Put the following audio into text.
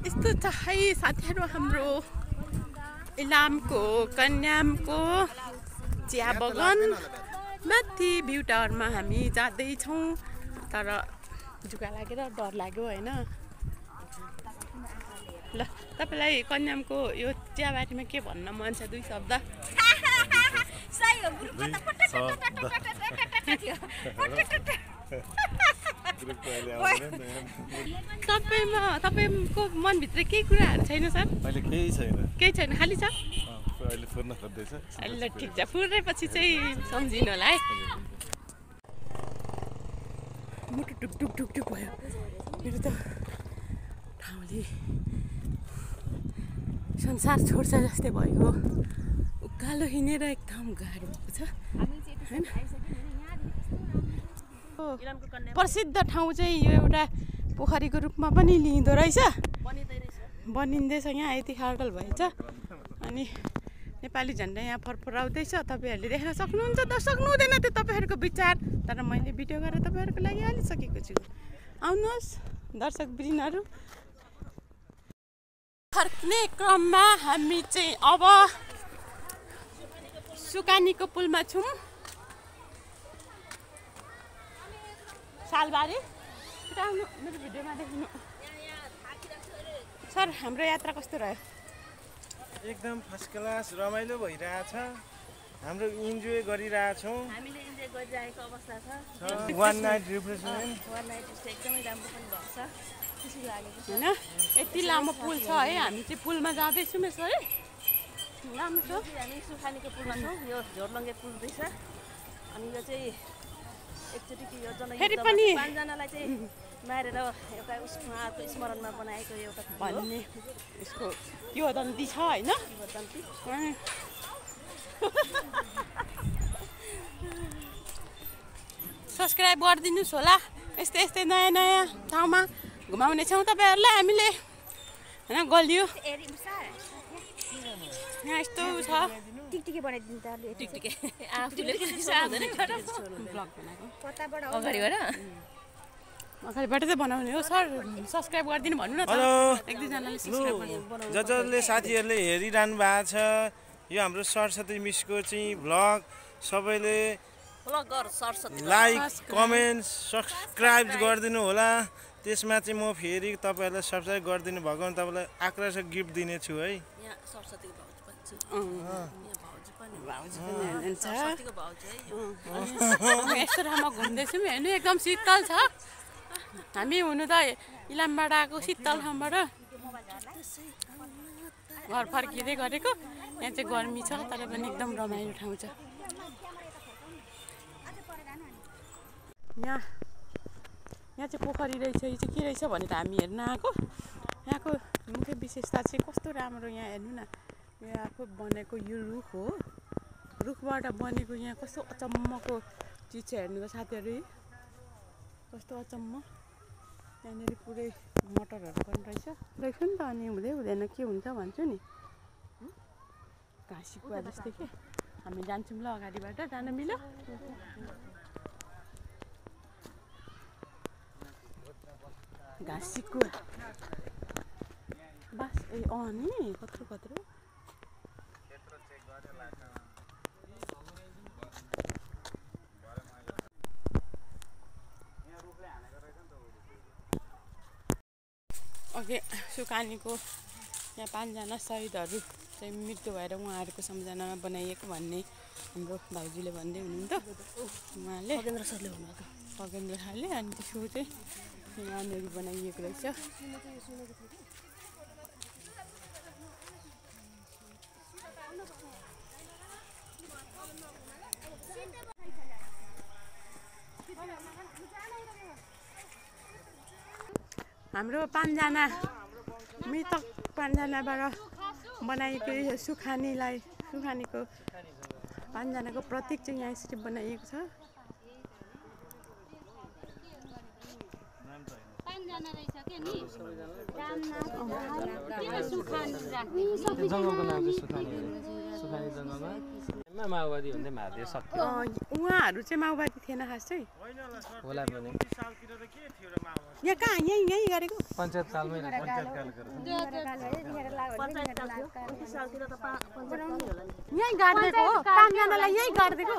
यस्तो छ है साथीहरू हाम्रो इलामको कन्यामको चिया बगान माथि भ्यू टावरमा हामी जाँदैछौँ तर जुका लागेर डर लाग्यो होइन। ल तपाईँलाई कन्यामको यो चियाबारीमा के भन्न मन छ दुई शब्द? तपाईँको मनभित्र केही कुराहरू छैन सर? अहिले केही छैन, केही छैन, खाली छ अहिले फुर्न खोज्दैछ। ल ठिक छ, फुर्नेपछि चाहिँ सम्झिनु होला है। मुटु टुक टुक टुक टुक भयो मेरो त। ठाउँले संसार छोड्छ जस्तै भयो। उकालो हिँडेर एकदम गाह्रो भएको छ हैन। प्रसिद्ध ठाउँ चाहिँ यो एउटा पोखरीको रूपमा पनि लिइँदो रहेछ, बनिँदैछ। यहाँ यति खाडल भएछ अनि नेपाली झन्डा यहाँ फरफराउँदैछ। तपाईँहरूले देख्न सक्नुहुन्छ, सक्नु हुँदैन त्यो तपाईँहरूको विचार, तर मैले भिडियो गरेर तपाईँहरूको लागि हालिसकेको छु। आउनुहोस् दर्शक वृन्दहरू। फर्किने क्रममा हामी चाहिँ अब सुकानीको पुलमा छौँ। सालबारी मेरो भिडियोमा देखिनु। सर हाम्रो यात्रा कस्तो रह्यो? एकदम फर्स्ट क्लास, रमाइलो भइरहेछ। हाम्रो इन्जोय गरिरहेछौँ। हामीले इन्जोय गरिरहेको अवस्था छ। वान नाइट रिफ्रेसमेन्ट एकदमै राम्रो पनि भएको छ, खुसी लागेको छ होइन। यति लामो पुल छ है, हामी चाहिँ पुलमा जाँदैछौँ यसो है। राम्रो छ। हामी सुखानीको पुलमा छौँ। यो झोर्लङ्गे पुल रहेछ अनि यो चाहिँ एकचोटि यो पाँचजनालाई चाहिँ मारेर एउटा उहाँको स्मरणमा बनाएको एउटा भन्ने यसको किंवदन्ती छ होइन। सब्सक्राइब गरिदिनुहोस् होला। यस्तै यस्तै नयाँ नयाँ ठाउँमा घुमाउने छौँ तपाईँहरूलाई हामीले होइन। गलियो यहाँ यस्तो छ। टिकटिके बनाइदिनु त टिकटिके आफूले अगाडिबाट चाहिँ बनाउने हो। सर सब्सक्राइब गरिदिनु भन्नु न त। एक दुईजनाले सब्सक्राइब गरिदिनु। जसले साथीहरूले हेरिरहनु भएको छ यो हाम्रो सरस्वती मिसको चाहिँ भ्लग, सबैले लाइक कमेन्ट सब्सक्राइब गरिदिनु होला। त्यसमा चाहिँ म फेरि तपाईँहरूलाई सब्सक्राइब गरिदिनु भएको भने तपाईँलाई आकर्षक गिफ्ट दिनेछु है। यस्तो ठाउँमा घुम्दैछौँ हेर्नु, एकदम शीतल छ। हामी हुनु त इलामबाट आएको शीतल ठाउँबाट घर फर्किँदै गरेको। यहाँ चाहिँ गर्मी छ तर पनि एकदम रमाइलो ठाउँ छ। यहाँ चाहिँ पोखरी रहेछ। यो चाहिँ के रहेछ भने त हामी हेर्न आएको। यहाँको मुख्य विशेषता चाहिँ कस्तो राम्रो, यहाँ हेर्नु न। यो आफू बनेको यो रुख हो, रुखबाट बनेको यहाँ कस्तो अचम्मको चिज छ हेर्नु त साथीहरू। कस्तो अचम्म। यहाँनिर पुरै मटरहरू पनि रहेछ नि त। अनि हुँदै हुँदैन के हुन्छ भन्छु नि, घाँसी कुवा जस्तै के। हामी जान्छौँ ल अगाडिबाट, जान मिल्यो। घाँसी कुवा बस ए नि कत्रो कत्रो। अघि सुकानीको यहाँ 5 जना शहीदहरू चाहिँ मृत्यु भएर उहाँहरूको सम्झनामा बनाइएको भन्ने हाम्रो भाउजूले भन्दै हुनुहुन्थ्यो। उहाँले खगेन्द्र सरले भन्नुभएको, खगेन्द्र सरले। अनि त्यसको चाहिँ यहाँनिर बनाइएको रहेछ। हाम्रो 5 जना मृतक 5 जनाबाट बनाइएको सुखानीको 5 जनाको प्रतीक चाहिँ यहाँ यसरी बनाइएको छ। 5 जना रहेछ के नि? जङ्गलको नाम चाहिँ सुखानी। सुखानी जङ्गलमा माओवादी भन्दै मारिदियो सक्यो उहाँहरू चाहिँ माओवादी थिएन खास चाहिँ होला पनि यहाँ कहाँ यहीँ गरेको पञ्चायत कालमै सालतिर त 5 यहीँ गाडिदिएको हो 5 जनालाई यहीँ गाडिदिएको